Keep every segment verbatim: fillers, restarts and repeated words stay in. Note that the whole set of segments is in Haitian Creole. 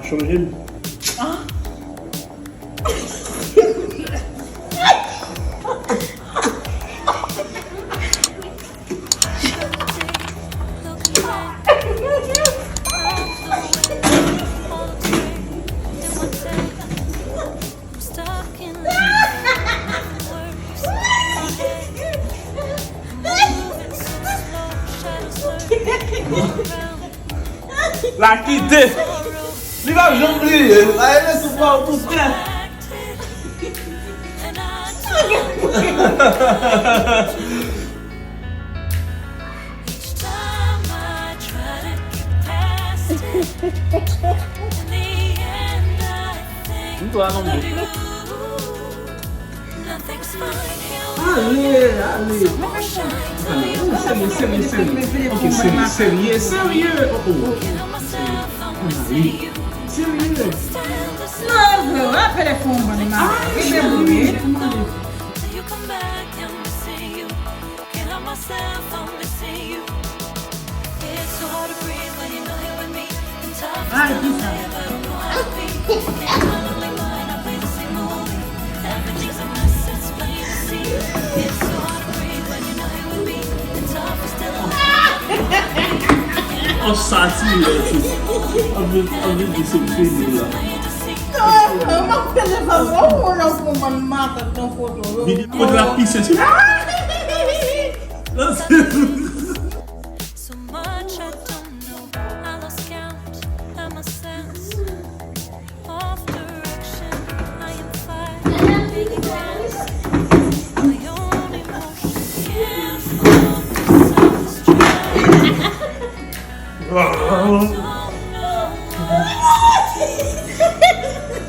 Chonje m. La kite. Li p ap janm bliye. La rele sou pa w pou frè. M twa longo. Ale, ale. Serye, serye, serye. Ok, serye, serye, serye. Oh, oh. Ann ale. Serye. Non, vre, w ap pede fè yon bann mal. Li debouye. Ay, kisa? An satirè tou. Anvi, anvi di se fini la. Non, non, m ap telefòn. Ou konnen pou mwen matant nan foto yo. Videyo kote l ap pise sou. Nan se. So much I don't know. I lost count. I my sense of direction. I am fighting against my own emotion. Can't focus on the stress.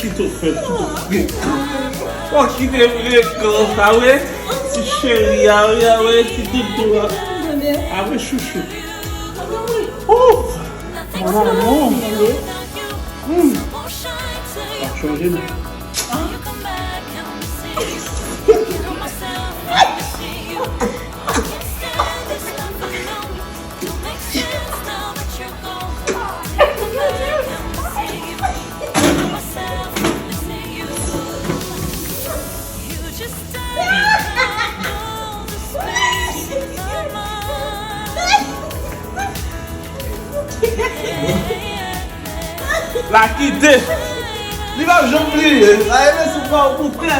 Kite w fè tout frekan. Fò kite frekan sa, wi. Ti cheri a, wi, a, wi, ti doudou a. A, wi, chouchou. Ouf! Mwen non. Hmm. Pa chonje m. La kite. Li p ap janm bliye. La rele sou pa w pou frè.